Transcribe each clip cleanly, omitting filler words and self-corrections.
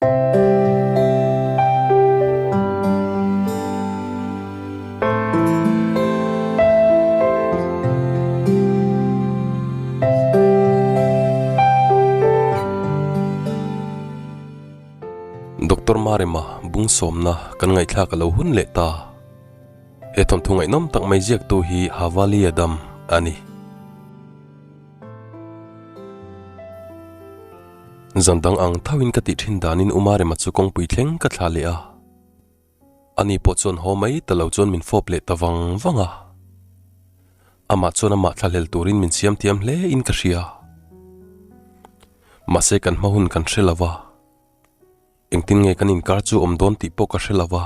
Doctor Marema bung sawmna kan ngaihthlak a lo hun leh ta. He thawnthu ngaihnawm tak mai ziaktu hi Havali Adam a ni. Zan dang ang thauhin ka tih thin danin U Marema chu kawngpui thleng ka thla leh a. Ani pawh chuan haw mai ta lo chuan min fawp leh ta vang vang a. Amah chuan amah thlahlel turin min siam thiam hle in ka hria. Mahse kan hma hun kan hre lo va. Engtin nge kan inkar chu awm dawn tih pawh ka hre lo va.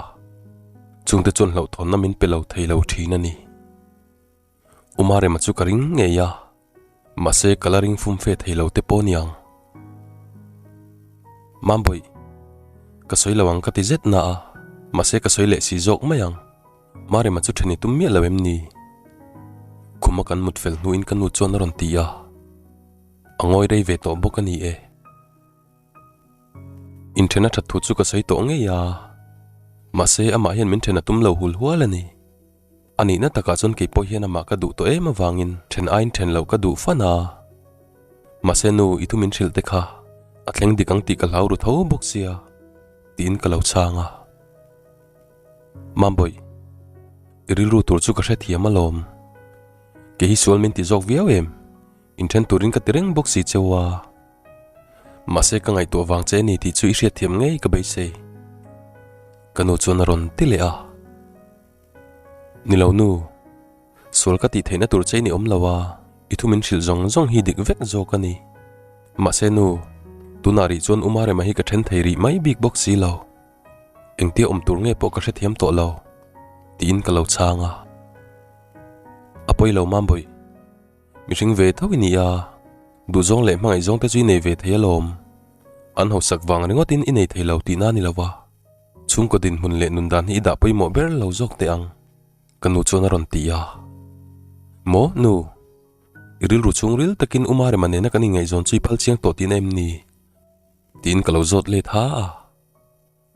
Chungte chuan hlauhthawnna min pe lo thei lo thin a ni. U Marema chu ka ring ngei a, mahse ka la ring fum fe thei lo te pawh niang. Mambawih, ka sawi lo ang ka ti zet na a, mahse ka sawi leh si zawk mai ang. Marema chu then i tum miah lo em ni? Khuma kan mut fel hnuin ka nu chuan a rawn ti a, a ngawi rei ve tawh bawk a ni e. Inthen a that thu chu ka sawi tawh ngei a, mahse amah hian min then a tum lo hul hual a ni. A nihna takah chuan kei pawh hian amah ka duh tawh em avangin then aiin then loh ka duh fan a. Mahse nu, i thu min hrilh te kha a thleng dik ang tih ka hlau ru tho bawk sia, tiin ka lo chhang a. Mambawih, i rilru tur chu ka hrethiam alawm. Kei hi sual min ti zawk viau em? Inthen turin ka ti reng bawk si cheu a. Mahse ka ngaihtuah vang che a ni tih chu i hriatthiam ngei ka beisei. Ka nu chuan a rawn ti leh a. Ni lo nu, sual ka tih theihna tur che i ni awm lo a, i thu min hrilh zawng zawng hi dik vek zawk a ni. Mahse nu, tunah rih chuan Uma Rema hi ka then thei rih mai bik bawk si lo. Engtia awm tur nge pawh ka hrethiam tawh lo, tiin ka lo chhang a. A pawi lo Mambawih, mihring ve tho i ni a, duhzawng leh hmangaihzawng te chu i nei ve thei alawm. An hausak vang ringawtin i nei thei lo tihna a ni lo va. Chhungkaw dinhmun leh nun dan hi i dah pawimawh ber lo zawk teh ang, ka nu chuan a rawn ti a. Maw, nu? I rilru chhungril takin U Marema nena kan inngaihzawn chu i phal chiang tawh tihna em ni? Tiin ka lo zawt let ha a.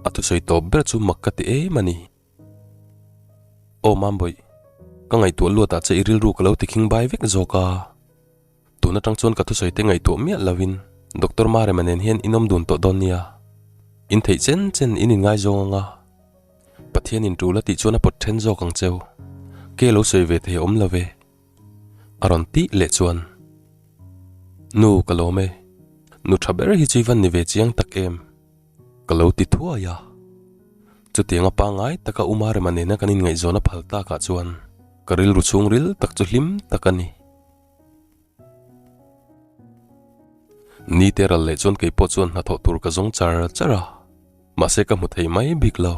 A thusawi tawp ber chu mak ka ti em a ni. Aw Mambawih, ka ngaihtuah luatah che i rilru ka lo ti khing bai vek zawk a. Tun atang chuan ka thusawi te ngaihtuah miah lovin Doctor Marema nen hian in awm dun tawh dawn nia. In theih chen chen in inngaizawng ang a. Pathian in tul a tih chuan a pawt then zawk ang cheu. Ke lo sawi ve thei a awm lo ve. A rawn tih leh chuan. Nu ka lawm e. Nu tha ber hi chu i van ni ve chiang tak em. Ka lo ti thuai a. Chutianga pangngai taka U Marema nena kan inngaihzawn a phal takah chuan ka rilru chhungril tak chu hlim tak a ni. Ni te ral leh chuan kei pawh chuan hnathawh tur ka zawng char char a, mahse ka hmu thei mai bik lo.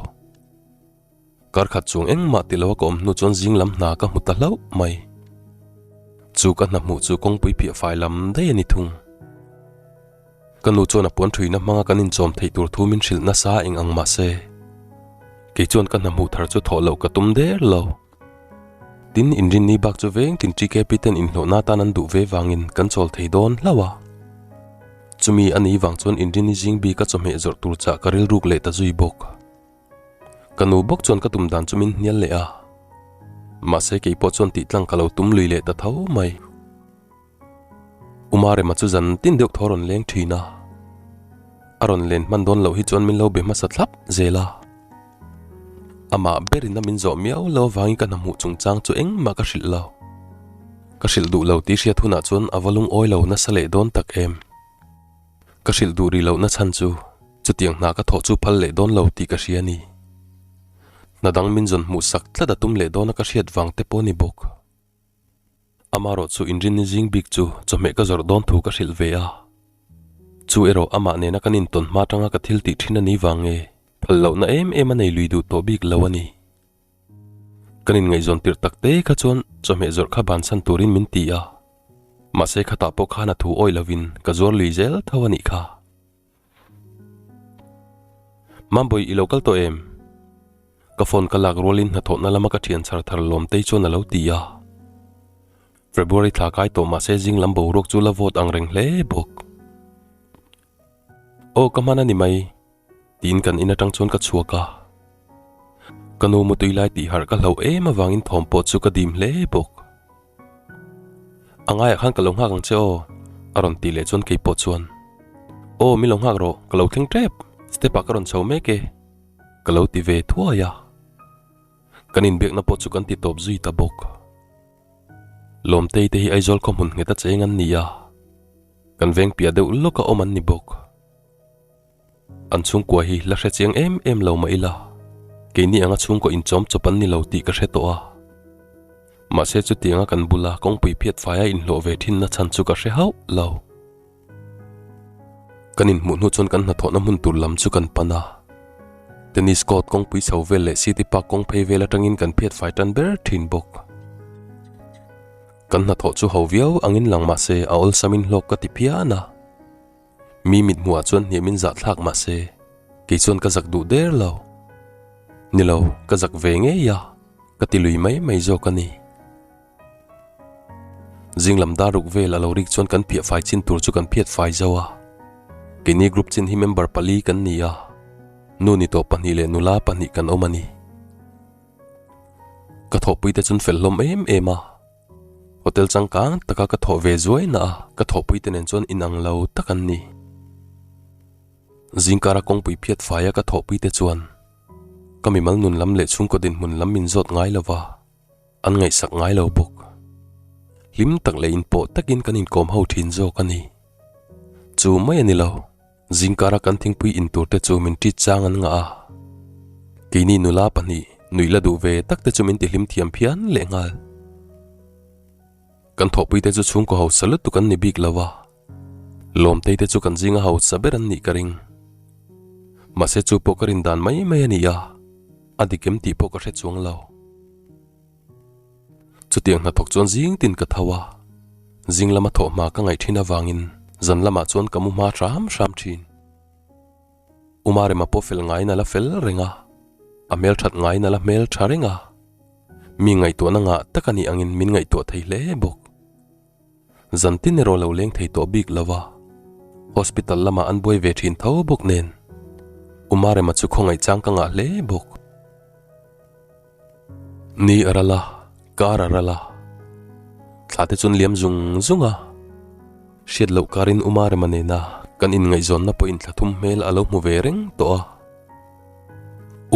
Kar khat chuang engmah ti lo a ka awm hnu chuan zing lam hna ka hmu ta hlauh mai. Chu ka hna hmuh chu kawngpui phiah fai lam daih a ni thung. Ka nu chuan a puan thuina hmanga kan inchawm theih tur thu min hrilh nasa eng ang mahse kei chuan ka hna hmuh thar chu thawh loh ka tum der lo. Tin, inrinni bak chu veng tin TKP ten inhlawhna atan an duh ve vangin kan chawl thei dawn hlauh a. Chumi a ni vang chuan inrinni zing bik a chawhmeh zawrh tur chah ka rilruk leh ta zui bawk. Ka nu bawk chuan ka tum dan chu min hnial leh a. Mahse kei pawh chuan tih tlang ka lo tum lui leh ta tho mai. U Marema chu zan tin deuh thaw rawn leng thin a. A rawn len hman dawn loh hi chuan min lo be hmasa thlap zel a. Amah berin a min zawh miau lo avangin ka hna hmuh chungchang chu engmah ka hrilh lo. Ka hrilh duh lo tih hriat hunah chuan a va lungawi lo nasa leh dawn tak em. Ka hrilh duh rih lohna chhan chu chutiang hna ka thawh chu phal leh dawn lo tih ka hria a ni. Hna dang min zawn hmuh sak tlat a tum leh dawna ka hriat vang te pawh a ni bawk. Amarawh chu inrinni zing bik chu chawhmeh ka zawrh dawn thu ka hrilh ve a. Chu erawh amah nena kan intawn hma atanga ka thil tih thin a ni vang nge phal lohna em em a nei lui duh tawh bik lo a ni. Kan inngaihzawn tirh tak te kha chuan chawhmeh zawrh kha bansan turin min ti a. Mahse khatah pawh khan a thu awih lovin ka zuar lui zel tho a nih kha. Mambawi i lo kal tawh em? Ka phone ka lak rualin hnathawhna lama ka thian chhar thar lawmtei chuan a lo ti a. February thla kai tawh mahse zing lam boruak chu la vawt ang reng hle bawk. Aw ka hman a ni mai. Tiin kan in atang chuan ka chhuak a. Ka nu mutui lai tih harh ka hlauh em avangin thawm pawh chu ka dim hle bawk. A ngaiah khan ka lo nghak ang che aw, a rawn tih leh chuan kei pawh chuan, Aw min lo nghak rawh, ka lo thleng tep, step ah ka rawn chho mek e, ka lo ti ve thuai a. Kan inbiakna pawh chu kan ti tawp zui ta bawk. Lawmtei te hi Aizawl khaw hmun nghet a cheng an ni a, kan veng piah deuh lawka awm an ni bawk. An chhungkua hi la hre chiang em em lo mah ila, keini anga chhungkaw inchawm chawp an ni lo tih ka hre tawh a. Mahse chutianga kan bula kawngpui phiat faia inhlawh ve thinna chhan chu ka hre hauh lo. Kan inhmuh hnu chuan kan hnathawhna hmun tur lam chu kan pan a. Tennis court kawngpui chho vel leh City Park kawng phei vel atangin kan phiat fai tan ber thin bawk. Kan hnathawh chu ho viau angin lang mahse a awlsamin hlawk ka ti phian a. Mi mithmuhah chuan hniamin zahthlak mah se, kei chuan ka zak duh der lo. Ni lo, ka zak ve ngei a, ka ti lui mai mai zawk a ni. Zing lam dar ruk vel a lo rik chuan kan phiah fai chin tur chu kan phiat fai zo a. Keini group chin hi member pali kan ni a, nu ni tawh pahnih leh nula pahnih kan awm a ni. Ka thawhpuite chuan fel hlawm em em a. Hotel changkang taka ka thawh ve zuai na a, ka thawhpui te nen chuan inang lo tak an ni. Zingkara kawngpui phiat faia ka thawhpui te chuan ka mimal nun lam leh chhungkaw dinhmun lam min zawt ngai lo va, an ngaihsak ngai lo bawk. Hlim tak leh inpawh takin kan inkawm ho thin zawk a ni. Chu mai a ni lo. Zingkara kan thingpui in tur te chu min ṭit chang an ngah a, keini nula pahnih nuih la duh ve tak te chu min tihlim thiam phian leh nghal. Kan thawhpui te chu chhungkaw hausa lutuk an ni bik lo a, Lawmtei te chu kan zinga hausa ber an nih ka ring. Mahse chu pawh ka rin dan mai mai a ni a, a dik em tih pawh ka hre chuang lo. Chutiang hnathawk chuan zing tin ka tho a, zing lama thawh hma ka ngaih thin avangin zan lamah chuan ka mu hma hram hram thin. Umarema pawh fel ngaiin a la fel reng a, a hmelthat ngaiin a la hmeltha reng a, mi ngaihtuahna ngah tak a nih angin min ngaihtuah thei hle bawk. Zan tin erawh lo leng thei tawh bik lo a, hospital lamah an buai ve thin tho bawk nen Umarema chu khawngaih chang ka ngah hle bawk. Ni a ral a, kar a ral a, thla te chuan liam zung zung a, hriat loh karin Uma Rema nena kan inngaihzawnna pawhin thla thum hmel a lo hmu ve reng tawh a.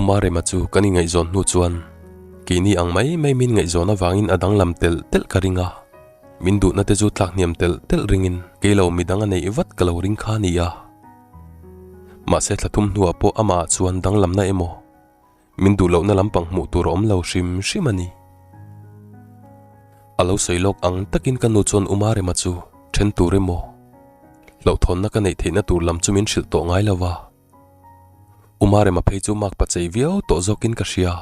Uma Rema chu kan inngaihzawn hnu chuan keini ang mai mai min ngaihzawn avangin a danglam telh telh ka ring a, min duhna te chu tlak hniam telh telh ringin kei lo midang a neih vat ka lo ring kha a ni a. Mahse thla thum hnuah pawh amah chuan danglamna emaw Min duh lohna lampang hmuh tur a awm lo hrim hrim a ni. A lo sawi lawk ang takin ka nu chuan Uma Rema chu then tur emaw, hlauhthawnna ka neih theihna tur lam chu min hrilh tawh ngai lo va. Uma Rema phei chu mak pachei viau tawh zawkin ka hria.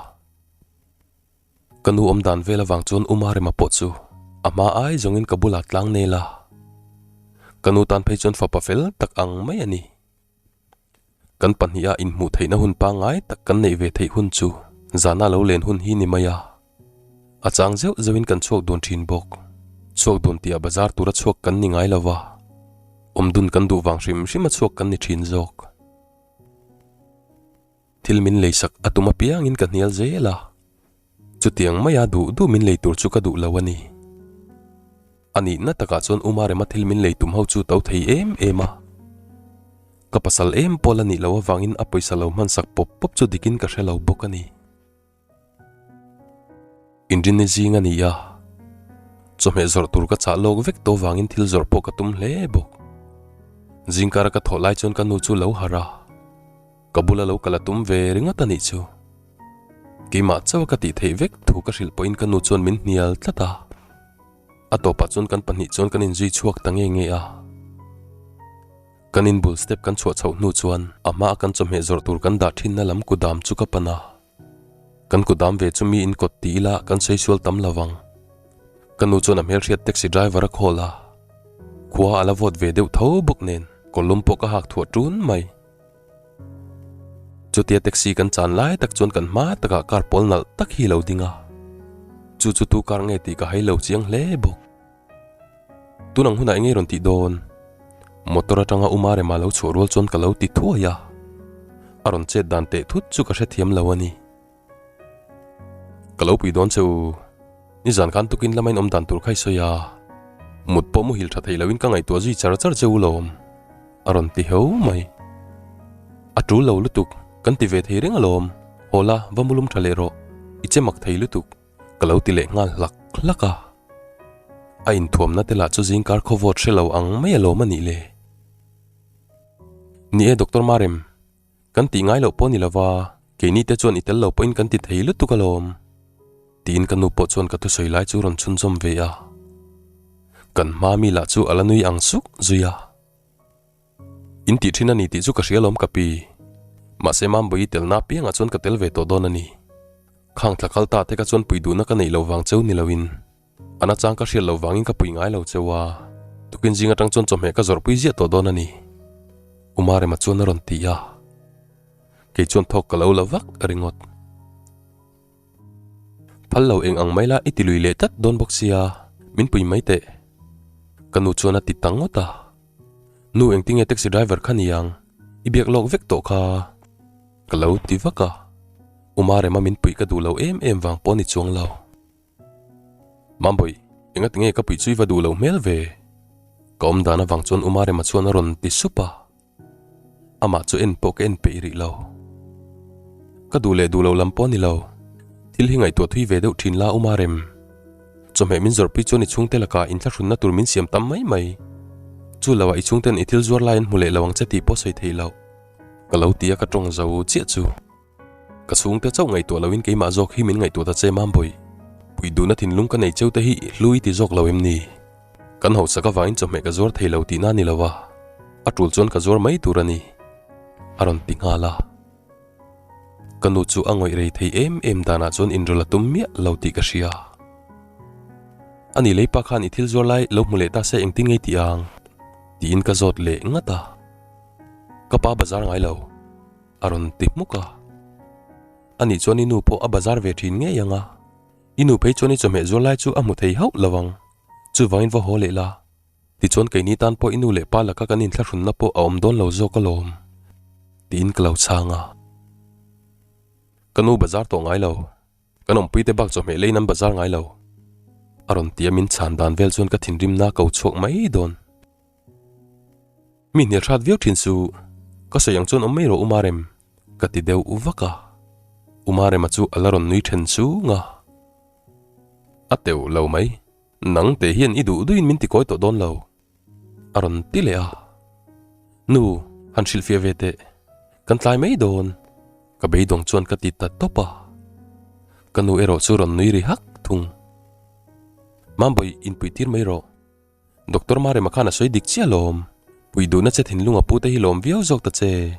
Ka nu awm dan vel avang chuan Uma Rema pawh chu a hma ai zawngin ka bulah tlang nel a. Ka nu tan phei chuan fapa fel tak ang mai a ni. Kan pahniha inhmuh theihna hun pangngai tak kan neih ve theih hun chu zana lo len hun hi ni mai a. A chang zeuh zeuhin kan chhuak dun thin bawk. Chhuak dun tihah bazar tura chhuak kan ni ngai lo va, awm dun kan duh vang hrim hrim a chhuak kan ni thin zawk. Thil min leisak a tum apiangin ka hnial zel a. Chutiang maia duh duh min lei tur chu ka duh lo a ni. A nihna takah chuan Uma Rema thil min lei tum ho chu to thei em em a. Ka pasal em pawh la nih loh avangin a pawisa lo hmansak pawp pawp chu dikin ka hre lo bawk a ni. Inrinni zing a ni a, chawhmeh zawrh tur ka chah lawk vek tawh vangin thil zawrh pawh ka tum hle bawk. Zingkara ka thawh lai chuan ka nu chu lo harh a. Ka bula lo kal a tum ve ringawt a nih chu. Keimah chauh ka tih theih vek thu ka hrilh pawhin ka nu chuan min hnial tlat a. A tawpah chuan kan pahnih chuan kan inzui chhuak ta nge nge a. Kan inbul step kan chhuah chhoh hnu chuan a hmaa kan chawhmeh zawrh tur kan dah thinna lam kudam chu ka pan a. Kan kudam ve chu mi in kawt ti ila kan sawi sual tam lo vang. Ka nu chuan a hmelhriat taxi driver a call a. Khua a la vawt ve deuh tho bawk nen kawlum pawh ka hak thuah ṭun mai. Chutia taxi kan chan lai tak chuan kan hma takah car pawl nalh tak hi lo ding a, chu chu tu car nge tih ka hai lo chiang hle bawk. Tun ang hunah eng nge rawn tih dawn? Motor atanga Uma Rema lo chhuah rual chuan ka lo ti thuai a. A rawn chet dan teh thut chu ka hrethiam lo a ni. Ka lo pui dawn che u. Nizan khan tukin lama in awm dan tur kha i sawi a. Mut pawh muhil tha thei loin ka ngaihtuah zui char char che u lawm. A rawn ti heu mai. A tul lo lutuk, kan ti ve thei reng alawm. Haw la, va mulum tha leh rawh. I che mak thei lutuk. Ka lo ti leh nghal hlak hlak a. A inthuamna te lah chu zingkar khawvawt hre lo ang mai alawm a nih le. Ni e Doctor Marem, kan tih ngai loh pawh ni lova, keini te chuan i tel lo pawhin kan ti thei lutuk alawm. Tiin ka nu pawh chuan ka thusawi lai chu rawn chhunzawm ve a. Kan hma mi lah chu a la nui ang suk zui a. In tih thin a ni tih chu ka hria alawm ka pi. Mahse Mambawi telna apiangah chuan ka tel ve tawh dawn a ni. Khang thla kal ta te kha chuan pui duhna ka neih loh vang cheu ni loin a nachang ka hriat loh vangin ka pui ngai lo cheu a, tukin zing atang chuan chawhmeh ka zawrhpui ziah tawh dawn a ni. Umarema chuan a rawn ti a, kei chuan thawk ka lo la vak ringawt. Phal lo eng ang mai la i ti lui leh tlat dawn bawk sia, min pui mai teh. Ka nu chuan a ti ta ngawt a, Nu engtinge taxi driver kha ni ang, i biak lawk vek tawh kha. Ka lo ti vak a, Umarema min puih ka duh lo em em vang pawh a ni chuang lo. Mambawi, engati nge ka puih chu i va duh lo hmel ve? Ka awm dan avang chuan Umarema chuan a rawn ti sup a. Amah chu en pawh ka en peih rih lo. Ka duh leh duh lo lam pawh a ni lo. Thil hi ngaihtuah thui ve deuh thin la Umarem. Chawhmeh min zawrhpui chuan i chhungte lakah inthlahrunna tur min siam tam mai mai. Chu loah i chhungten i thil zuar lai an hmu leh lo ang che tih pawh sawi theih loh. Ka lo ti a ka tawng zo chiah chu. Ka chhungte chauh ngaihtuah loin keimah zawk hi min ngaihtuah ta che Mambawi. Puih duhna thinlung ka nei cheu te hi hlu i ti zawk lo em ni? Kan hausak avangin chawhmeh ka zuar thei lo tihna a ni lo a, a tul chuan ka zuar mai tur a ni, a rawn ti nghal a. Ka nu chu a ngawih rei thei em em danah chuan inrawlh a tum miah lo tih ka hria. A ni leipa khan i thil zuar lai lo hmu leh ta se engtin ngei tih ang? tiin ka zawt leh ngat a. Ka pa bazar ngai lo. A rawn ti hmuk a. Anih chuan i nu pawh a bazar ve thin ngei ang a. I nu phei chuan i chawhmeh zuar lai chu a hmu thei hauh lo ang. Chuvangin va haw leh la. Tichuan keini tan pawh i nu leh pa laka kan inthlahrunna pawh a awm dawn lo zawk alawm. Tiin ka lo chhang a. Ka nu bazar tawh ngai lo. Kan awmpuite bak chawhmeh leiin an bazar ngai lo. A rawn ti a min chhan dan vel chuan ka thinrimna ko chhuak mai dawn. Mi hnial hrat viau thin chu ka sawi ang chuan awm mai rawh Umarem ka ti deuh vak a, Umarema chu a la rawn nui then chung a, a teuh lo mai, nang teh hian i duh duhin min ti kawi tawh dawn lo a rawn ti leh a, Nu han hrilhfiah ve teh, kan tlai mai dawn ka beidawng chuan ka ti ta tawp a, ka nu erawh chu rawn nui ri hak thung, Mambawi inpuih tir mai rawh. Doctor Marema khan a sawi dik chiah lawm. Puih duhna che thinlung a pute hi lawm viau zawk ta che.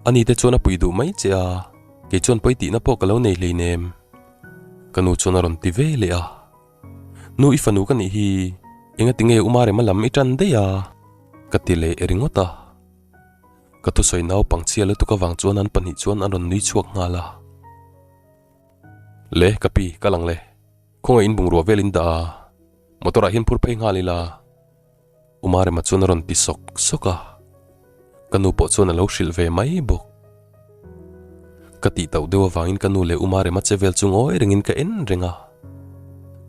Ani te chuan a puih duh mai che a, kei chuan pawi tihna pawh ka lo nei hleinem. Ka nu chuan a rawn ti ve leh a. Nu i fanu ka nih hi, engati nge U Marema lam i tan daih a? Ka ti leh ringawt a. Ka thusawi naupang chhia lutuk avang chuan an pahnih chuan an rawn nui chhuak nghal a. Le, ka pi, ka lang le. Khawngaih in bungrua vel in dah a, motor ah hian phur phei nghal ila. Umarema chuan a rawn ti sawk sawk a, ka nu pawh chuan a lo hrilh ve mai bawk. Ka tih tauh deuh avangin ka nu leh Umarema che vel chu ngawi rengin ka en reng a,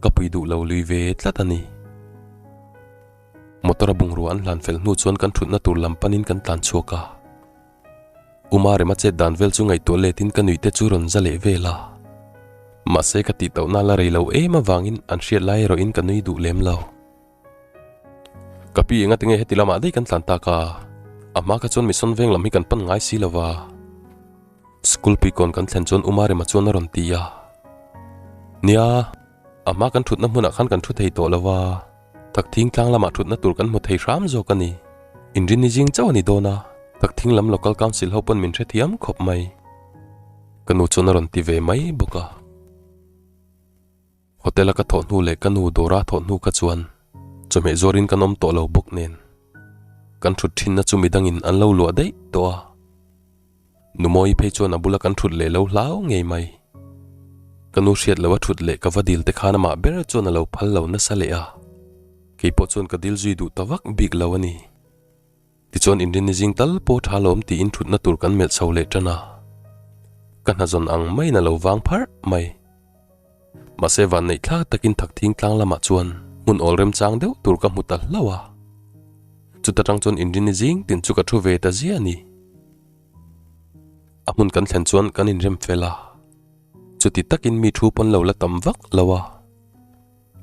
ka pui duh lo lui ve tlat a ni. Motor a bungrua an hlan fel hnu chuan kan thutna tur lam panin kan tlan chhuak a. Uma rema chet dan vel chu ngaihtuah letin ka nuihte chu rawn za leh vel a. Mahse ka tih tauhna la rei lo em avangin an hriat lai erawhin ka nui duh lem lo. Ka pi engati nge heti lamah daih kan tlan tak a, a hma kha chuan Mission Veng lam hi kan pan ngai si lo va. School puikawn kan thlen chuan Uma rema chuan a rawn ti a. Nia, a hma kan thutna hmunah khan kan thu thei tawh lo va. Thakthing tlang lamah thutna tur kan hmu thei hram zawk a ni. Inrinni zing chauh a ni dawn a, Thakthing lam Local Council ho pawn min hrethiam khawp mai. Ka nu chuan a rawn ti ve mai bawk a. Hotel a ka thawh hnu leh ka nu dawra thawh hnu kha chuan chawhmeh zuarin kan awm tawh lo bawk nen kan thut thinna chu midangin an lo luah daih tawh a. Numawi phei chuan a bula kan thut leh lo hlau ngei mai. Ka nu hriat lo a thut leh ka va dil te khan amah ber chuan a lo phal lo nasa leh a, kei pawh chuan ka dil zui duh ta vak bik lo a ni. Tichuan inrinni zing tal pawh tha lawm tiin thutna tur kan melh chho leh tan a. Ka hna zawn ang maiin a lo vang pharh mai. Mahse vanneih thlak takin thakthing tlang lamah chuan hmun awl remchang deuh tur ka hmu ta hlauh a. Chuta tang chuan inrinni zing tin chu ka thu ve ta ziah a ni. A hmun kan thlen chuan kan inrem fel a. Chuti takin mi thu pawn lo la tam vak lo a.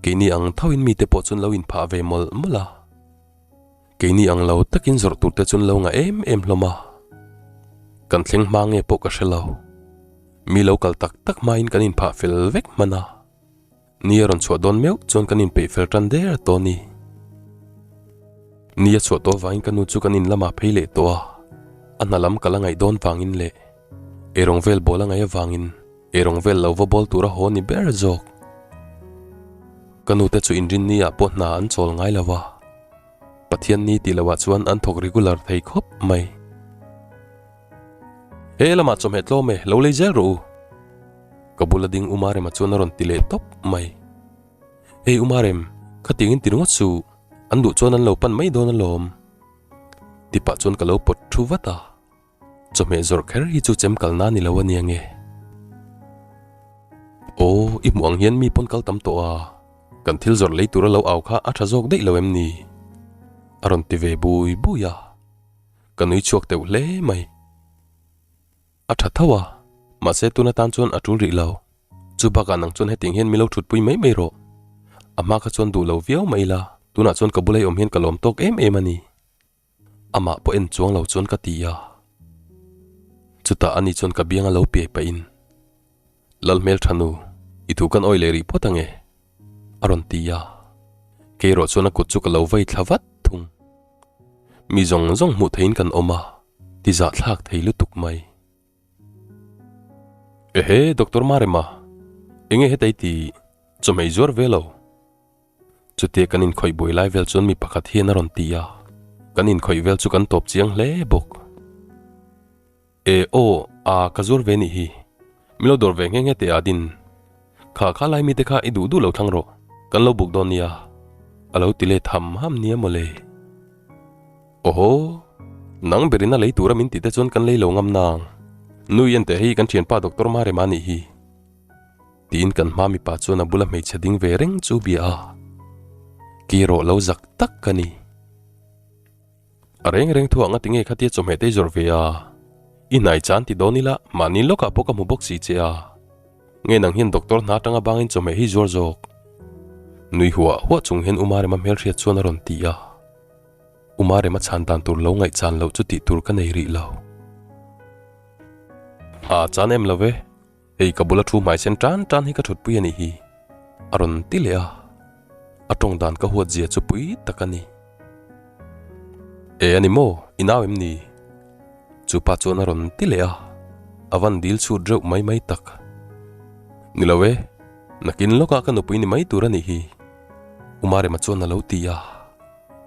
Keini ang thoin mite pawh chuan lo inphah ve mawlh mawlh a. Keini ang lo takin zawrh tur te chuan lo ngah em em hlawm a, kan thleng hma nge pawh ka hre lo. Mi lo kal tak tak hmain kan inphah fel vek hman a, ni a rawn chhuah dawn meuh chuan kan inpeih fel tan der tawh a ni. Ni a chhuah tawh vangin ka nu chu kan in lamah phei leh tawh a, a hna lam ka la ngaih dawn vangin leh eirawng vel bawl a ngaih avangin eirawng vel lo va bawl tura haw ni ber zawk. Ka nu te chu inrinni ah pawh hna an chawl ngai lo a. Pathian ni tih loh ah chuan an thawk regular thei khawp mai. He lamah chawhmeh tlawm e, lo lei zel rawh u. Ka bula ding Umarema chuan a rawn ti leh tawp mai. Hey Umarem, khatiang in ti ringawt suh, an duh chuan an lo pan mai dawn alawm. Ti pah chuan ka lo pawt thu vat a. Chawhmeh zawrh kher hi chu chem kalna ni lo a nia nge. Aw, i hmuh ang hian mi pawn kal tam tawh a, kan thil zawrh lei tura lo au kha a tha zawk daih lo em ni? A rawn ti ve bui bui a, ka nui chhuak teuh hle mai. A tha tho a, mahse tun atan chuan a tul rih lo. Chu bakah nang chuan hetiang hian mi lo thutpui mai mai rawh. A hma kha chuan duh lo viau mai ila, tunah chuan ka bula i awm hian ka lawm tawk em em a ni. Amah pawh en chuang lo chuan ka ti a. Chutah ani chuan ka biang a lo piai pahin, Lal hmeltha nu, i thu kan awi leh rih phawt ange, a rawn ti a. Kei erawh chuan a kut chu ka lo vei thla vat thung. Mi zawng zawng hmuh theihin kan awm a, ti zahthlak thei lutuk mai. Ehe, Doctor Marema, enge hetei ti chawhmeh i zuar ve lo? Chutia kan inkhawih buai lai vel chuan mi pakhat hian a rawn ti a, kan inkhawih vel chu kan tawp chiang hle bawk. E aw, a ka zuar ve nih hi. Min lo dawr ve nghe nghe teh a din. Kha kha lai mite kha i duh duh lo thlang rawh, kan lo buk dawn nia. A lo ti let ham ham nia mawle. Awhaw, nang berin a lei tura min tih te chuan kan lei lo ngam nang. Nui en teh hei kan thianpa Doctor Marema nih hi. Tiin kan hma mipa chuan a bula hmeichhe ding ve reng chu bia a, Ki rawh lo zak tak ka ni. A reng reng thuah nga tinge khatia chawhmeh te i zawrh ve a, i hnai chan ti dawn ila mahni lawkah pawh ka hmu bawk si che a, nge nang hian doctor hna atanga bangin chawhmeh hi zuar zawk? Nui huah huah chung hian Umarema hmelhriat chuan a rawn ti a, Umarema chhan dan tur lo ngaihchan loh chu tih tur ka nei rih lo. A chan em lo ve. Hei ka bula thu hmai sen tan tan hi ka thutpui a nih hi, a rawn ti leh a. A tawng dan ka huat zia chu pui tak a ni. E a ni maw, i nau em ni? Chu pa chuan a rawn ti leh a, a van dil chhut reuh mai mai tak. Ni lo e, nakin lawkah ka nupui ni mai tur a nih hi, Umarema chuan a lo ti a.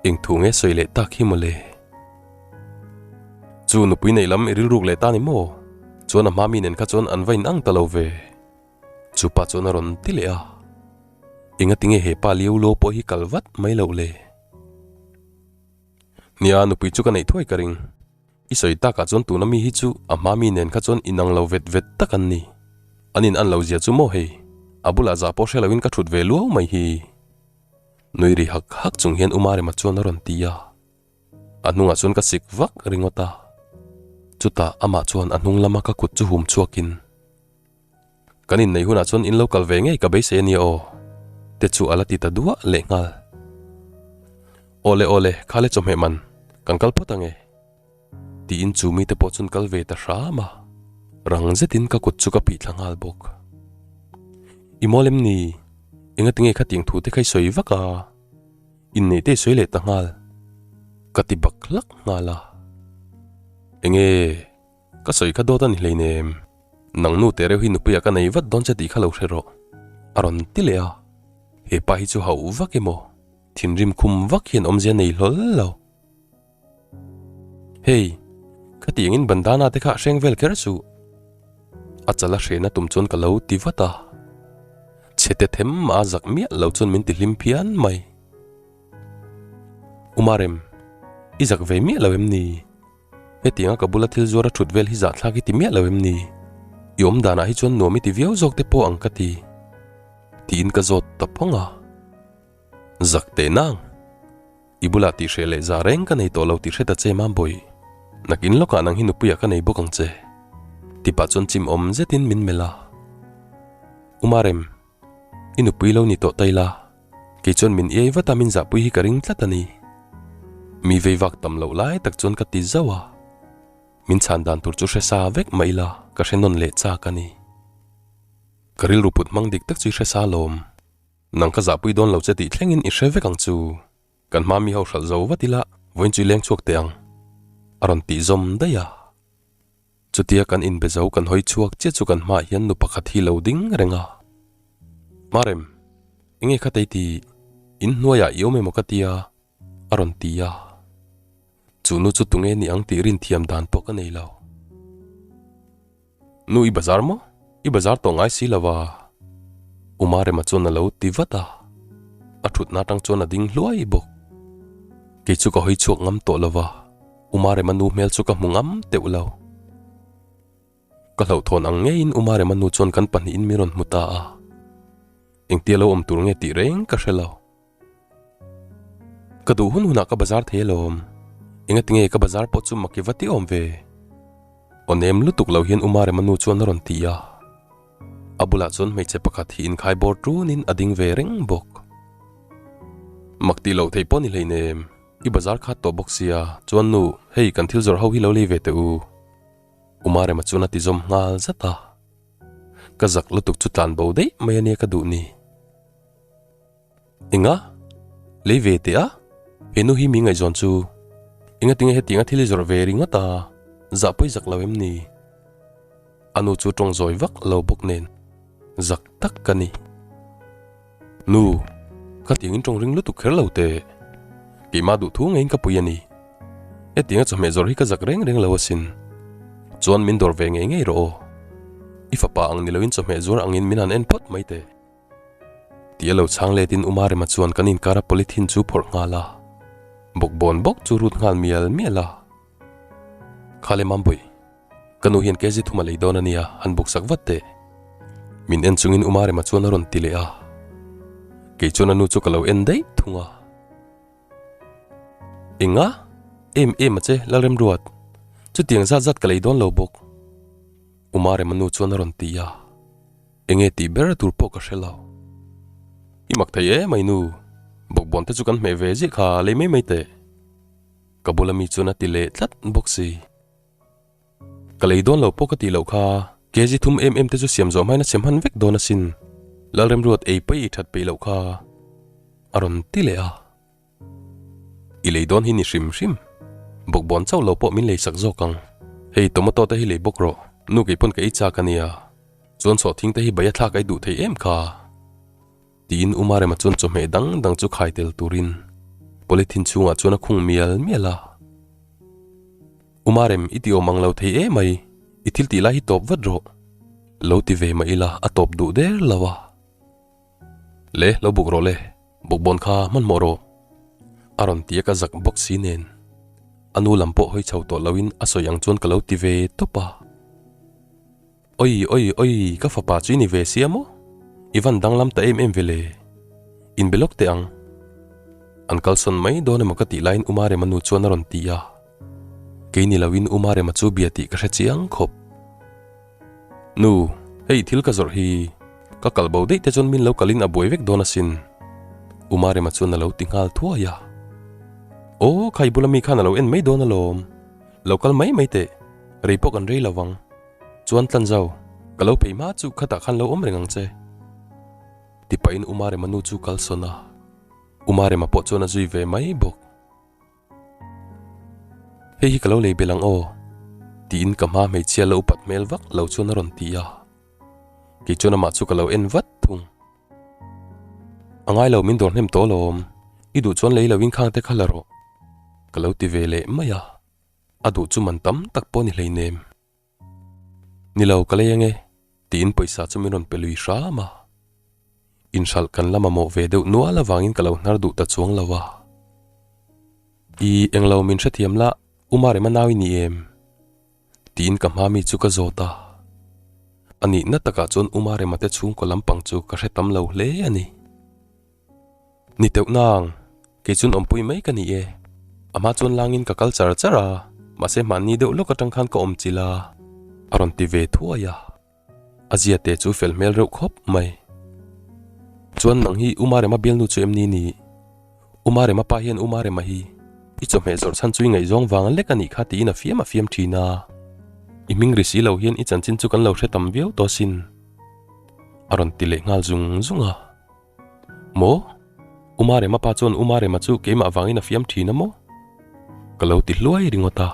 Eng thu nge sawi leh tak hi mawle? Chu nupui neih lam i rilruk leh ta ni maw? Chuan a hma mi nen kha chuan an va inang ta lo ve. Chu pa chuan a rawn ti leh a. Engati nge he pa liau lo pawh hi kal vat mai loh le? Nia, nupui chu ka neih thuai ka ring. I sawi takah chuan tuna mi hi chu a hma mi nen kha chuan inang lo vet vet tak an ni. An in an lo zia chu maw hei? A bulah zah pawh hre loin ka thut ve luau mai hi. Nui ri hak hak chung hian Umarema chuan a rawn ti a, a hnungah chuan ka sik vak ringawt a. Chutah amah chuan a hnung lama ka kut chu hum chhuakin, Kan inneih hunah chuan in lo kal ve ngei ka beisei a nia aw, te chu a la ti ta duah leh nghal. Awle awle, khale chawhmeh man, kan kal phawt ange. Tiin chu mite pawh chuan kal ve ta hram a, rang zetin ka kut chu ka phih thla nghal bawk. I mawl em ni? Enga tinge khatiang thu te kha i sawi vak a? Inneih te i sawi leh ta nghal. Ka ti bak hlak nghal a. Enge? Ka sawi kha dawt a ni hleinem. Nang nu teh reuh hi nupuiah ka nei vat dawn che tih kha lo hre rawh. A rawn ti leh a. He pa hi chu hauh vak emaw? Thinrim khum vak hian awmzia nei hlawl lo. Hei, khati engin bandana te kha hreng vel kher suh. A chala hrehna tum chuan ka lo ti vat a. Chhete them mah a zak miah lo chuan min ti hlim phian mai. Umarem, I zak ve miah lo em ni? Hetianga ka bula thil zuar a thut vel hi zahthlak i ti miah lo em ni? I awm danah hi chuan nuam i ti viau zawk te pawh ang ka ti. Tiin ka zawt ta phawng a. Zak teh nang. I bulah tihhreh leh zah reng ka nei tawh lo tih hre ta che Mambawi. Nakin lawkah nang hi nupuiah ka nei bawk ang che. Tipah chuan chim awm zetin min melh a. Umarem, i nupui lo ni tawh ta ila, kei chuan min iai vat a min zahpui hi ka ring tlat a ni. Mi vei vak tam loh lai tak chuan ka ti zauh a. Min chhan dan tur chu hre sa vek mah ila ka hre nawn leh chak a ni. Ka rilru put hmang dik tak chu i hre sa lawm. Nang ka zahpui dawn lo che tih thlengin i hre vek ang chu. Kan hma mi ho hralh zo vat ila vawiin chu i leng chhuak teh ang. A rawn tih zawm daih a. Chutia kan inbe zo kan hawi chhuak chiah chu kan hmaah hian nu pakhat hi lo ding reng a. Marem, enge kha tei tih? In hnuaiah i awm emaw ka tia? A rawn ti a. Chu nu chu tunge ni ang tih rinthiam dan pawh ka nei lo. Nu i bazar maw? I bazar tawh ngai si lo a. U Marema chuan a lo ti vat a. A thutna atang chuan a ding hluai bawk. Kei chu ka hawi chhuak ngam tawh lo va, U Marema nu hmel chu ka hmu ngam teuh lo. Ka hlauhthawn ang ngeiin U Marema nu chuan kan pahnihin min rawn hmu ta a. Engtia lo awm tur nge tih reng ka hre lo. Ka duh hun hunah ka bazar thei alawm. Engatinge ka bazar pawh chu maki va ti awm ve? Aw nem lutuk lo hian U Marema nu chuan a rawn ti a. A bulah chuan hmeichhe pakhat hi inkhai bawr tunin a ding ve reng bawk. Mak tih loh theih pawh ni hleinem, i bazar khat tawh bawk sia, chuan nu, hei kan thil zawrh ho hi lo lei ve teh u. U Marema chuan a ti zawm nghal zat a. Ka zak lutuk chu tlan bo daih mai ania ka duh ni. Enga? Lei ve teh a? He nu hi mi ngaihzawn chu enga tinge hetianga thil i zawrh ve ringawt a, zah pawi zak lo em ni? A nu chu tawng zawi vak lo bawk nen zak tak ka ni. Nu, khatiangin tawng ring lutuk kher lo teh. Keimah duh thu ngeiin ka pui a ni. Hetianga chawhmeh zawrh hi ka zak reng reng lo asin. Chuan min dawr ve ngei ngei rawh aw. I fapa ang ni loin chawhmeh zuar angin min han en phawt mai teh. Tih a lo chhang letin U Marema chuan kan inkara polythene chu phawrh nghal a, bawkbawn bawk chu rut nghal mial mial a. Khale Mambawi, ka nu hian KG thum a lei dawn a nia, han buk sak vat teh. Min en chungin U Marema chuan a rawn ti leh a. Kei chuan a nu chu ka lo en daih thung a. Enga? Em em a che, Lalremruat. Chutiang zat zat ka lei dawn lo bawk. U Marema nu chuan a rawn ti a. Enge tih ber tur pawh ka hre lo. I mak thei em ai nu, bawkbawn te chu kan hmeh ve ziah kha lei mai mai teh. Ka bula mi chuan a ti leh tlat bawk si. Ka lei dawn lo pawh ka tih loh kha, KG thum em em te chu siam zawh hmain a chhe hman vek dawn asin. Lalremruat ei paih i that peih loh kha a rawn ti leh a. I lei dawn hi ni hrim hrim. Bawkbawn chauh lo pawh min lei sak zawk ang. Hei tomato te hi lei bawk rawh, nu kei pawn ka ei chak a nia. Chuan chhawhthing te hi bai a thlak ai duh thei em kha? Tiin U Marema chuan chawhmeh dang dang chu khai tel turin polythene chhungah chuan a khung mial mial a. U Marem i ti awm ang lo thei em mai, i thil tih lai hi tawp vat rawh. Lo ti ve mah ila a tawp duh der lo a. Le, lo buk rawh le, bawkbawn kha hmanhmawh rawh. A rawn ti a ka zak bawk si nen. A nu lam pawh hawi chho tawh loin a sawi ang chuan ka lo ti ve tawp a. Oi oi oi ka fapa chu i ni ve sia maw? I van danglam ta em em ve le. Inbe lawk teh ang. An kalsawn mai dawn emaw ka tih laiin U Marema nu chuan a rawn ti a. Kei ni loin U Marema chu bia tih ka hre chiang khawp. Nu, hei thil ka zawrh hi ka kal bo daih te chuan min lo kalin a buai vek dawn asin. U Marema chuan a lo ti nghal thuai a. Aw, khai bula mi khan a lo en mai dawn alawm. Lo kal mai mai teh, rei pawh kan rei lo vang. Chuan Tlanzau, ka lo phei hma chu khatah khan lo awm reng ang che. Ti pahin U Marema nu chu kal sawn a. U Marema pawh chuan a zui ve mai bawk. Hei hi ka lo lei belh ang aw, tiin ka hma hmeichhia la upat hmel vak lo chuan a rawn ti a. Kei chuan amah chu ka lo en vat thung. A ngai lo min dawr hnem tawh alawm, i duh chuan lei loin khang te kha la rawh, ka lo ti ve leh mai a. A duh chu man tam tak pawh ni hleinem. Ni lo ka lei ange, tiin pawisa chu min rawn pe lui hram a. Inhralh kan la mamawh ve deuh nual avangin ka lo hnar duh ta chuang lo a. I englo min hrethiam la, U Marema nau i ni em? Tiin ka hma mi chu ka zawt a. A nihna takah chuan U Marema te chhungkaw lampang chu ka hre tam lo hle a ni. Ni teuh nang, kei chuan awmpui mai ka ni e. A hma chuan langin ka kal char char a, mahse hmanni deuh lawk atang khan ka awm chilh a, a rawn ti ve thuai a. A zia te chu fel hmel reuh khawp mai. Chuan nang hi U Marema bialnu chu em ni ni? U Marema pa hian U Marema hi i chawhmeh zawrh chhan chu i ngaihzawng vang lek a nih kha tiin a fiam a fiam thin a. I hming ri si lo hian i chanchin chu kan lo hre tam viau tawh sin. A rawn ti leh nghal zung zung a. Maw? U Marema pa chuan U Marema chu keimah vangin a fiam thin a maw? Ka lo ti hluai ringawt a.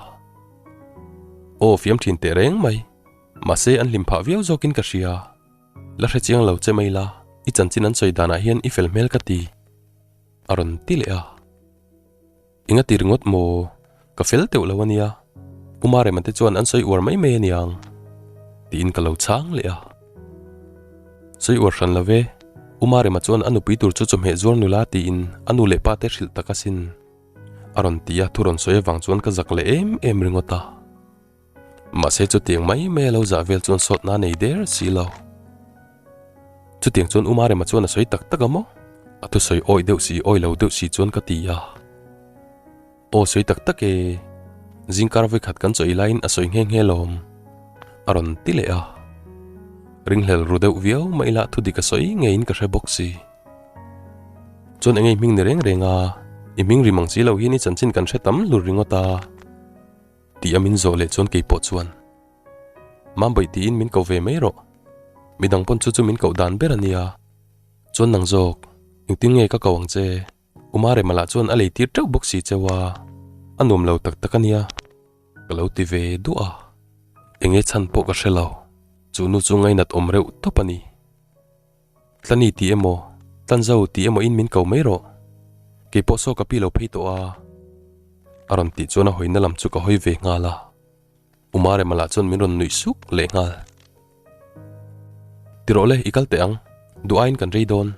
Aw fiam thin teh reng mai. Mahse an hlim phah viau zawkin ka hria. La hre chiang lo che mai la, i chanchin an sawi danah hian i fel hmel ka ti. A rawn ti leh a. Enga ti ringawt maw? Ka fel teuh lo a nia. Pu Marema te chuan an sawi uar mai mai a niang. Tiin ka lo chhang leh a. Sawi uar hran lo ve. U Marema chuan a nupui tur chu chawhmeh zuar nula tiin a nu leh pa te hrilh tak asin. A rawn ti a, thu rawn sawi avang chuan ka zak leh em em ringawt a. Mahse chutiang mai mai a lo zah vel chuan sawtna a nei der si lo. Chutiang chuan U Marema chuan a sawi tak tak a maw? A thusawi awi deuh si awi lo deuh si chuan ka ti a. Aw sawi tak tak e, zingkar vawikhat kan chawi laiin a sawi nghe nghe lawm. A rawn ti leh a. Ringhlel ru deuh viau mah ila thudik a sawi ngeiin ka hre bawk si. Chuan enge i hming ni reng reng a, i hming ri mang si lo hian i chanchin kan hre tam hlur ringawt a. Tih a min zawh leh chuan keipawh chuan, Mambawi tiin min ko ve mai rawh. Midang pawn chu chu min koh dan ber a nia. Chuan nang zawk, engtin nge ka ko ang che? U Marema lah chuan a lei tir teuh bawk si cheu a, a nuam lo tak tak a nia. Ka lo ti ve duah a, enge chhan pawh ka hre lo. Chu nu chu ngainat awm reuh tawp a ni. Tlani tih emaw, Tlanzo tih emaw in min ko mai rawh. Keipawh saw ka pi lo phei tawh a. A rawn tih chuan a hawina lam chu ka hawi ve nghal a. U Marema lah chuan min rawn nuih suk leh nghal. Ti rawh le, i kal teh ang. Duh aiin kan rei dawn.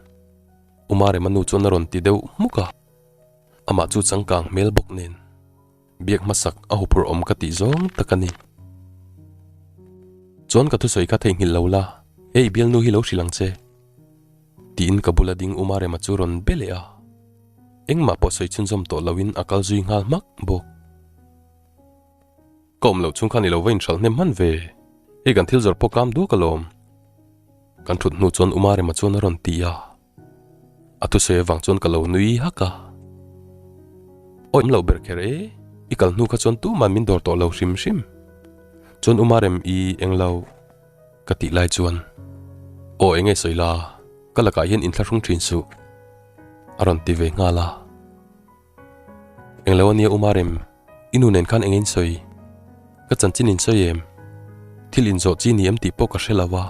U Marema nu chuan a rawn ti deuh hmuk a. Amah chu changkang hmel bawk nen. Biak hmasak a huphurh awm ka tih zawng tak a ni. Chuan ka thusawi kha theihnghilh lo la, he i bialnu hi lo hrilh ang che. Tiin ka bula ding U Marema chu rawn be leh a. Engmah pawh sawi chhunzawm tawh loin a kal zui nghal hmak bawk. Ka awm loh chhung khan i lo va inhralh hnem hman ve. Hei kan thil zawrh pawh kam duak alawm. Kan thut hnu chuan U Marema chuan a rawn ti a. A thusawi avang chuan ka lo nui hak a. Awi awm loh ber kher e, i kal hnu kha chuan tuman min dawr tawh lo hrim hrim. Chuan U Marem i eng lo ka tih lai chuan aw eng nge sawi la, ka lakah hian inthlahrung thin suh a rawn ti ve nghal a. Englo ania U Marem, i nu nen khan eng in sawi? Ka chanchin in sawi em? Thil inzawh chi ni em tih pawh ka hre lo a,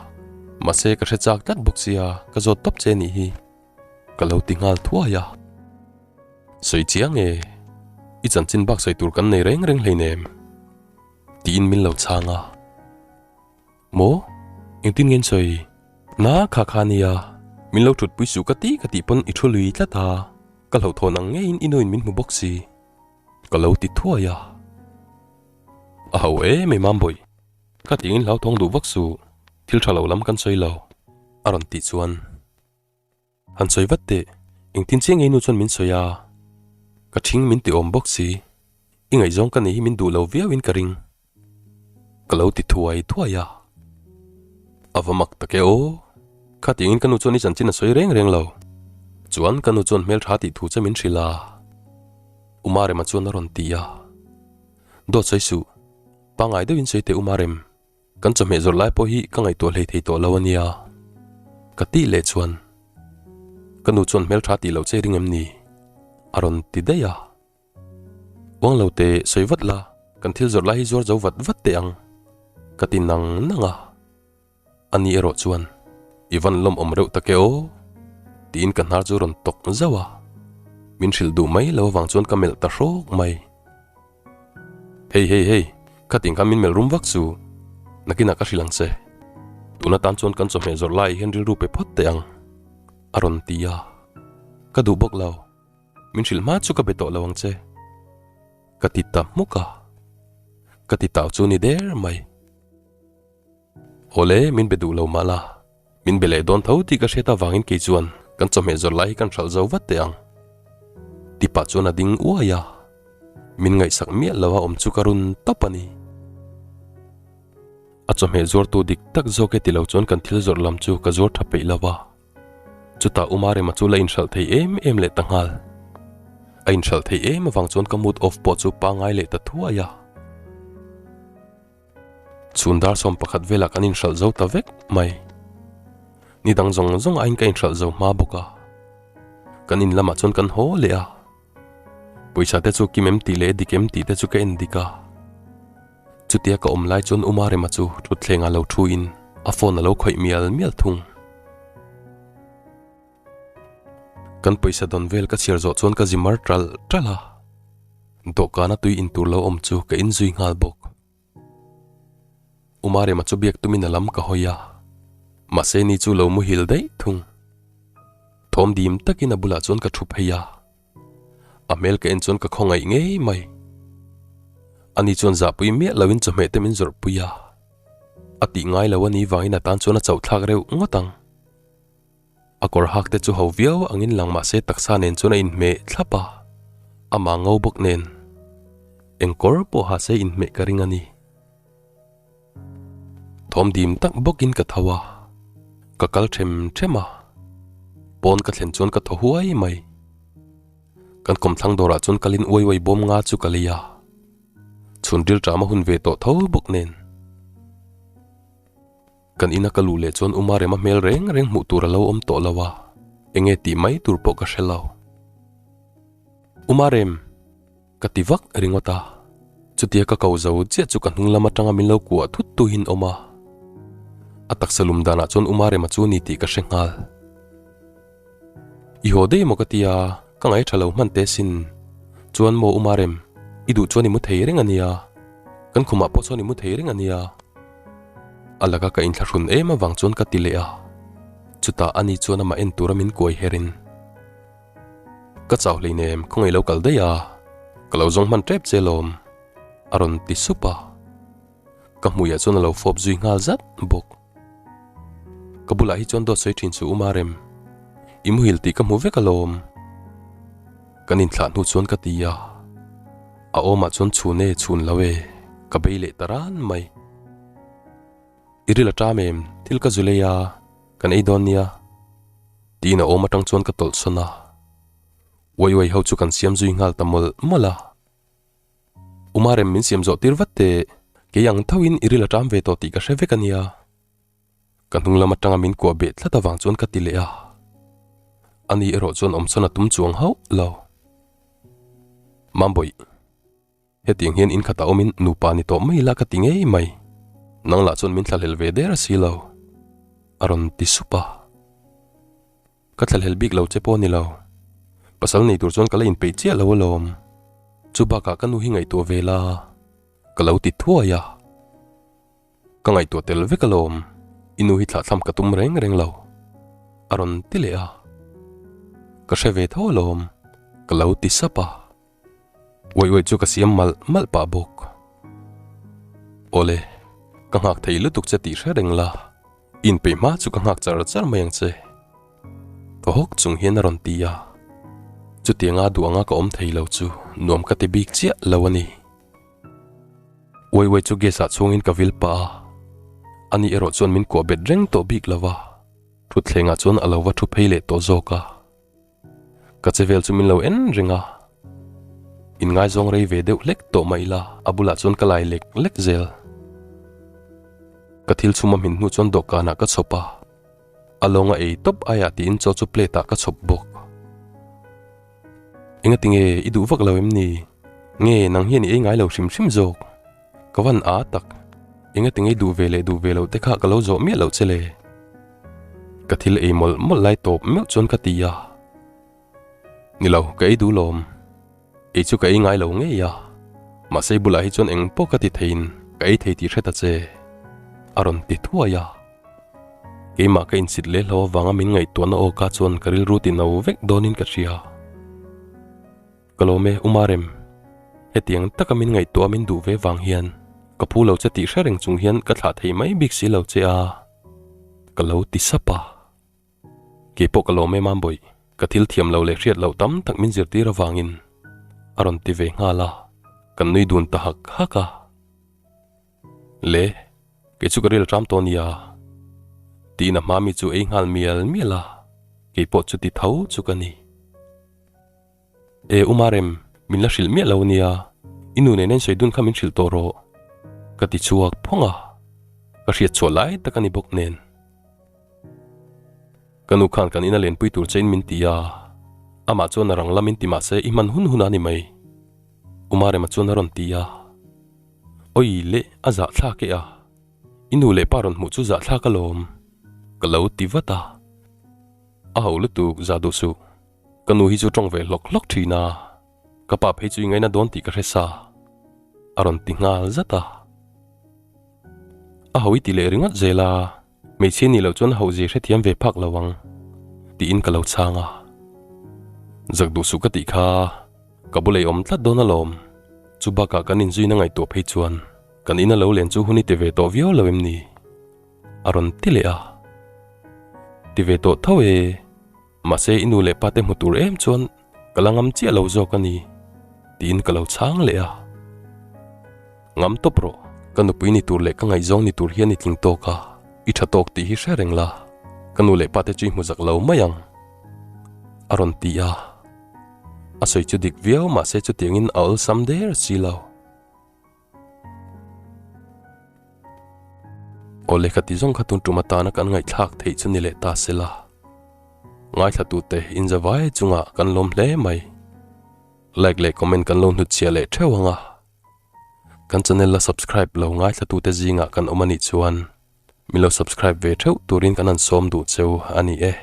mahse ka hre chak tlat bawk sia, ka zawt tawp che nih hi. Ka lo ti nghal thuai a. Sawi chiang e, i chanchin bak sawi tur kan nei reng reng hleinem. Tiin min lo chhang a. Maw? Engtin nge in sawi? Na kha kha nia, min lo thutpui suh ka ti ka tih pawn i thu lui tlat a, ka hlauhthawn ang ngeiin i nuin min hmu bawk si. Ka lo ti thuai a. A ho em em Mambawi, ka tingin hlauthawng duh vak suh, thil tha lo lam kan sawi lo, a rawn tih chuan. Han sawi vat teh, engtin chiah ngei nu chuan min sawi a, ka thing min ti awm bawk si, i ngaihzawng ka nei hi min duh lo viau in ka ring. Ka lo ti thuai thuai a, a va mak tak e aw, khatiangin ka nu chuan i chanchin a sawi reng reng lo, chuan ka nu chuan hmeltha tih thu che min hrilh a, U Marema chuan a rawn ti a, dawt sawi suh, pangngai deuhin sawi teh U Marem. Kan chawhmeh zawrh lai pawh hi ka ngaihtuah hlei thei tawh lo a nia. Ka tih leh chuan, Ka nu chuan hmeltha tih loh che ring em ni? A rawn ti daih a. Uang lo te sawi vat la, kan thil zawrh lai hi zuar zo vat vat teh ang, ka ti nang nang a. Ani erawh chuan, I van lawmawm reuh tak e aw, tiin ka hnar chu rawn tawk zauh a. Min hrilh duh mai lo avang chuan ka melh ta hrawk mai. Hei hei hei, khatin khan min melh rum vak chu, nakinah ka hrilh ang che. Tun atan chuan kan chawhmeh zawrh laiah hian rilru pe phawt teh ang, a rawn ti a. Ka duh bawk lo, min hrilh hma chu ka be tawh lo ang che. Ka ti ta hmuk a, ka ti tau chu ni der mai. Awle, min be duh lo mah la, min be leh dawn tho tih ka hriat avangin kei chuan kan chawhmeh zawrh lai hi kan hralh zo vat teh ang. Ti pah chuan a ding uai a, min ngaihsak miah lo a awm chu ka run tawp a ni. A chawhmeh zuartu dik tak zawk e ti lo chuan kan thil zawrh lam chu ka zuar tha peih lo a. Chutah Umarema chu la inhralh thei em em leh ta nghal. A inhralh thei em avang chuan ka mood off pawh chu pangai leh ta thuai a. Chhun dar 11 velah kan inhralh zo ta vek mai. Ni dang zawng zawng aiin ka inhralh zo hma bawk a. Kan in lamah chuan kan haw leh a. Pawisa te chu kim em tih leh dik em tih te chu ka en dik a. Chutia ka awm lai chuan Umarema chu thutthleng ah lo thu in a phone a lo khawih mial mial thung. Kan pawisa dawn vel ka chhiar zawh chuan ka zi mar ṭalh ṭalh a. Dawhkana tui in tur lo awm chu ka inzui nghal bawk. Umarema chu biak tumin a lam ka hawi a, mahse ni chu lo muhil daih thung. Thawm dim takin a bulah chuan ka thu phei a, a hmel ka en chuan ka khawngaih ngei mai. Ani chuan zahpui miah loin chawhmeh te min zawrhpui a, a tih ngai lo a ni vangin a tan chuan a chauhthlak reuh ngawt ang. A kawr hak te chu ho viau angin lang mahse taksa nen chuan a inhmeh thlap a, amah ngo bawk nen eng kawr pawh ha se inhmeh ka ring a ni. Thawm dim tak bawkin ka tho a, ka kal them them a, pawn ka thlen chuan ka thaw huai mai. Kan kawmthlang dawrah chuan kalin uai uai bawm nga chu ka lei a, chhun rilṭam a hun ve tawh tho bawk nen. Kan ina ka luh leh chuan Uma Rema hmel reng reng hmuh tur a lo awm tawh lo a, enge tih mai tur pawh ka hre lo. Uma Rem! Ka ti vak ringawt a, chutia ka ko zo chiah chu ka hnung lam atanga min lo kuah thut tu hian awm a. A taksa lum danah chuan Uma Rema chu ni tih ka hre nghal. I haw daih maw ka ti a, ka ngaih tha lo hman teh sin. Chuan maw Uma Rem, i duh chuan i mu thei reng a nia. Kan khumah pawh chuan i mu thei reng a nia. A laka ka inthlahrun em avang chuan ka ti leh a, chutah ani chuan amah en tura min kuai her in. Ka chau hleinem khawngaih lo kal daih a, ka lo zawng hman tep che lawm, a rawn ti sup a. Ka hmuiah chuan a lo fawp zui nghal zat bawk. Ka bulah hi chuan dawt sawi thin chu Uma Rem, i muhil tih ka hmu vek alawm. Kan inthlah hnu chuan ka ti a, a awmah chuan chhun e chhun lo e, ka bei leh ta ran mai. I ril a ṭam em, thil ka zu lei a, kan ei dawn nia, tiin a awm aṭang chuan ka tawlh sawn a. Uai uai ho chu kan siam zui nghal ta mawlh mawlh a. Uma rem min siam zawh tir vat teh, kei ang thoin i ril a ṭam ve tawh tih ka hre vek a nia. Ka hnung lam aṭanga min kuah beh tlat avang chuan ka ti leh a. Ani erawh chuan awmsawn a tum chuang hauh lo. Mambawih, hetiang hian in khatah awmin nupa ni tawh mai ila ka ti ngei mai. Nang lah chuan min thlahlel ve der a si lo, a rawn ti sup a. Ka thlahlel bik lo che pawh a ni lo. Pasal nei tur chuan ka la inpeih chiah lo alawm. Chu bakah ka nu hi ngaihtuah ve la, ka lo ti thuai a. Ka ngaihtuah tel vek alawm, i nu hi thlahthlam ka tum reng reng lo, a rawn ti leh a. Ka hre ve tho alawm, ka lo ti sap a. Uai uai chu ka siam malh malh pah bawk. Awle, ka nghak thei lutuk che tih hre reng la, i inpeih hma chu ka nghak char char mai ang che. Thaw hawk chung hian a rawn ti a. Chutianga duh anga ka awm thei lo chu nuam ka ti bik chiah lo a ni. Uai uai chu gas ah chhungin ka vil pah a, ani erawh chuan min kuah bet reng tawh bik lo va, thutthlengah chuan a lo va thu phei leh tawh zawk a. Ka che vel chu min lo en reng a, inngaizawng rei ve deuh hlek tawh mah ila a bulah chuan ka lai lek lek zel. Ka thil chhum a hmin hnu chuan dawhkanah ka chhawp a, a lawnga ei tawp aiah tiin chaw chu plate ah ka chhawp bawk. Enga tinge i duh vak lo em ni? Nge nang hian i ei ngai lo hrim hrim zawk? Ka van a tak. Enga tinge i duh ve leh duh ve loh te kha ka lo zawh miah loh che le. Ka thil ei mawlh mawlh lai tawp meuh chuan ka ti a. Ni lo, ka ei duh lawm. Ei chu ka ei ngai lo ngei a. Mahse i bulah hi chuan eng pawh ka ti theiin ka ei thei tih hre ta che. A rawn ti thuai a. Keimah ka insit leh hlo avanga min ngaihtuahna aw ka chuan ka rilru ti no vek dawnin ka hria. Ka lawm e, Umarem. Hetiang taka min ngaihtuah min duh ve vang hian ka phu lo che tih hre reng chung hian ka thlah thei mai bik si lo che a, ka lo ti sap a. Kei pawh ka lawm em a bawih, ka thil thiam lo leh hriat loh tam tak min zirtir avangin a rawn ti ve nghal a, kan nui dun ta hak hak a. Le, kei chu ka ril ṭam tawh nia, tiin a hma mi chu ei nghal mial mial a, kei pawh chuti tho chu ka ni. E U Marem, min la hrilh miah lo nia, i nu nen a insawi dun kha min hrilh tawh rawh, ka ti chhuak phawng a, ka hriat chhuah lai tak a ni bawk nen. Ka nu khan kan ina lenpui tur chein min ti a, amah chuan a rang lam in ti mahse i hman hun hun a ni mai, U Marema chuan a rawn ti a. Awi leh a zahthlak e a, i nu leh pa rawn hmuh chu zahthlak alawm, ka lo ti vat a. A ho lutuk zah duh suh. Ka nu hi chu tawng ve hlawk hlawk thin a, ka pa phei chu i ngaina dawn tih ka hre sa, a rawn ti nghal zat a. A ho i ti leh ringawt zel a, hmeichhia nih loh chuan hauh zia hrethiam ve phak lo ang, tiin ka lo chhang a. Zak duh suh ka tih kha, ka bul ei awm tlat dawn alawm, chu bakah kan inzuina ngaihtuah phei chuan kan ina lo len chu hun i ti ve tawh viau lo em ni? A rawn ti leh a. Ti ve tawh tho e. Mahse i nu leh pa te hmu tur em chuan ka la ngam chiah lo zawk a ni, tiin ka lo chhang leh a. Ngam tawp rawh, ka nupui ni tur leh ka ngaihzawng ni tur hian i tling tawk a, i tha tawk tih hi hre reng la, ka nu leh pa te chu i hmu zak lo mai ang, a rawn ti a. A sawi chu dik viau mahse chutiangin a awlsam der si lo. Aw lehkha ti zawng kha tun tum atana kan ngaihthlak theih chu ni leh ta se la. Ngaithla tute inzavai chungah kan lawm hle mai. Like leh comment kan lo hnutchhiah leh theuh ang a. Kan channel la subscribe lo ngaithla tute zingah kan awm anih chuan min lo subscribe ve theuh turin kan han sawm duh cheu a ni e.